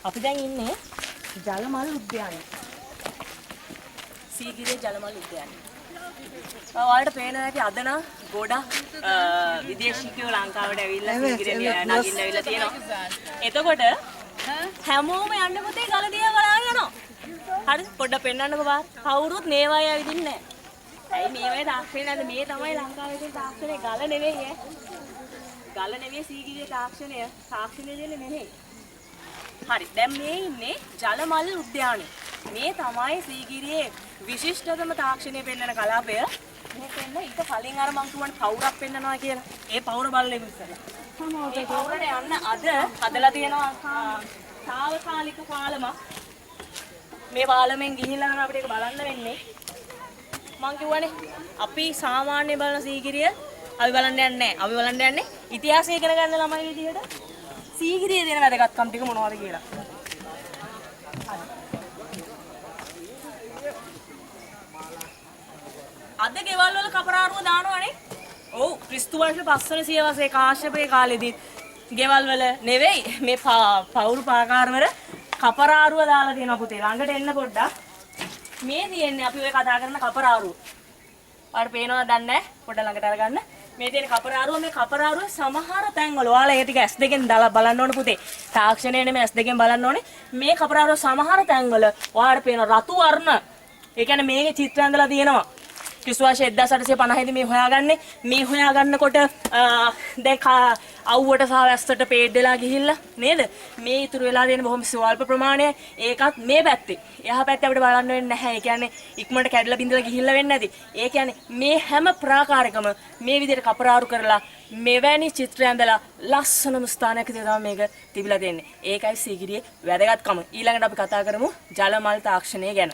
අපි දැන් ඉන්නේ ජලමල් උද්‍යානයේ. සීගිරිය ජලමල් උද්‍යානයේ. ඔයාලට පේනවා ඇති අද නම් ගොඩක් විදේශිකයෝ ලංකාවට ඇවිල්ලා සීගිරිය නගින්න ඇවිල්ලා තියෙනවා. එතකොට හැමෝම යන්න පුතේ ගල දිහා බලාගෙන යනවා. හරි, පොඩ්ඩක් පෙන්වන්නකෝ බාර. කවුරුත් මේවායි ඇවිදින්නේ නැහැ. ඇයි මේවායි තාක්ෂණය නැද්ද? මේ තමයි ලංකාවේ තියෙන තාක්ෂණය, ගල නෙවෙයි ඈ. ගල නෙවෙයි සීගිරිය තාක්ෂණය. තාක්ෂණය දෙන්නේ නෙමෙයි. හරි, දැන් මේ ඉන්නේ ජලමල් උද්‍යානයේ. මේ තමයි සීගිරියේ විශිෂ්ටතම තාක්ෂණය පෙන්වන කලාපය. මේක එන්න ඊට කලින් අර මං කිව්වනේ පවුරක් පෙන්නනවා කියලා. ඒ පවුර බලන්න ඉස්සෙල්ලා. ඒ පවුරට යන්න අද හදලා තියෙනවා තාවකාලික පාලමක්. මේ පාලමෙන් ගිහිල්ලා නම් අපිට ඒක බලන්න වෙන්නේ. මං කිව්වනේ අපි සාමාන්‍ය බලන සීගිරිය අපි බලන්න යන්නේ නැහැ. අපි බලන්න යන්නේ ඉතිහාසය ඉගෙන ගන්න ළමයි විදිහට සීගිරියේ තියෙන වැදගත්කම් ටික මොනවද කියලා. අද ගෙවල් වල කපරාරුව දානවනේ. ඔව්, ක්‍රිස්තු වර්ෂ 5 වන සියවසේ කාශ්‍යපයේ කාලෙදී ගෙවල් වල නෙවෙයි මේ පවුරු පාකාරවල කපරාරුව දාලා තියෙනවා පුතේ. ළඟට එන්න පොඩ්ඩක්. මේ තියෙන්නේ අපි ඔය කතා කරන කපරාරුව. ඔයාලට පේනවද දන්නේ නැහැ. පොඩ්ඩක් ළඟට අරගන්න. මේ තියෙන කපරාරුව, මේ කපරාරුව සමහර තැන්වල ඔයාලා ඒ ටික S2 දාලා බලන්න ඕන පුතේ. තාක්ෂණය නෙමෙයි, S2 බලන්න ඕනේ. මේ කපරාරුව සමහර තැන්වල ඔයාලට පේන රතු වර්ණ. ඒ කියන්නේ මේකේ චිත්‍ර ඇඳලා තියෙනවා. ක්‍රිස්තු වර්ෂ 1850 දී මේ හොයාගන්නේ. මේ හොයාගන්නකොට දැන් අවුවට සහ වැස්සට පේඩ් වෙලා ගිහිල්ලා නේද? මේ ඉතුරු වෙලා තියෙන බොහොම ස්වල්ප ප්‍රමාණයයි. ඒකත් මේ පැත්තේ. එහා පැත්තේ අපිට බලන්න වෙන්නේ නැහැ. ඒ කියන්නේ ඉක්මනට කැඩලා බිඳලා ගිහිල්ලා වෙන්නේ නැති. ඒ කියන්නේ මේ හැම ප්‍රාකාරයකම මේ විදිහට කපරාරු කරලා මෙවැනි චිත්‍ර ඇඳලා ලස්සනම ස්ථානයක් විදිහට තමයි මේක තිබිලා තියෙන්නේ. ඒකයි සීගිරියේ වැදගත්කම. ඊළඟට අපි කතා කරමු ජලමල් තාක්ෂණය ගැන.